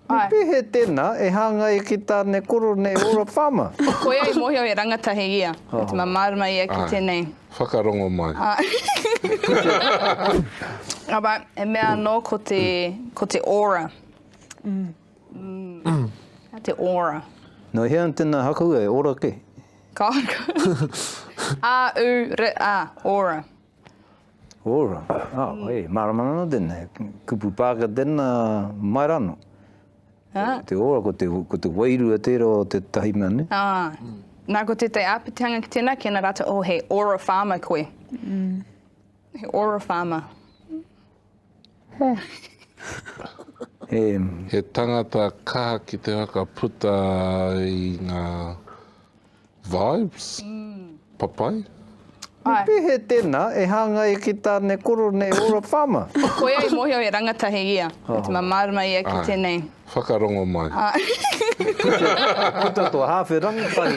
Me pēhea tēnā e hāngai ki tāne koro nei ora farmer? Koia i mōhio he rangatahi ia, i te mārama ia ki tēnei. Whakarongo mai. Aba, he mea anō ko te, ko te aura. Te aura. No hea ana tēnā hakaua e ora ke? Ka, A, U, R, A, aura. Ora. Oh, hey, mārama ana tēnei. Kupu Pākehā tēnā mai rānō. Ah. Te ora, ko te, ko te wairua tērā o tētahi mea, ne? Ah. Nā, ko tētahi āpitihanga ki tēnā, ki ana rātou, oh, he aura farmer koe. Mm. He aura farmer. He... He tangata kaha ki te whakaputa i ngā Vibes? Papai? Me pēhea tēnā e hāngai ki tāne koro nei ora farmer? Koia i mōhio he rangatahi ia, i te mārama ia ki tēnei. Whakarongo mai. Puta to hāwhe rangatahi.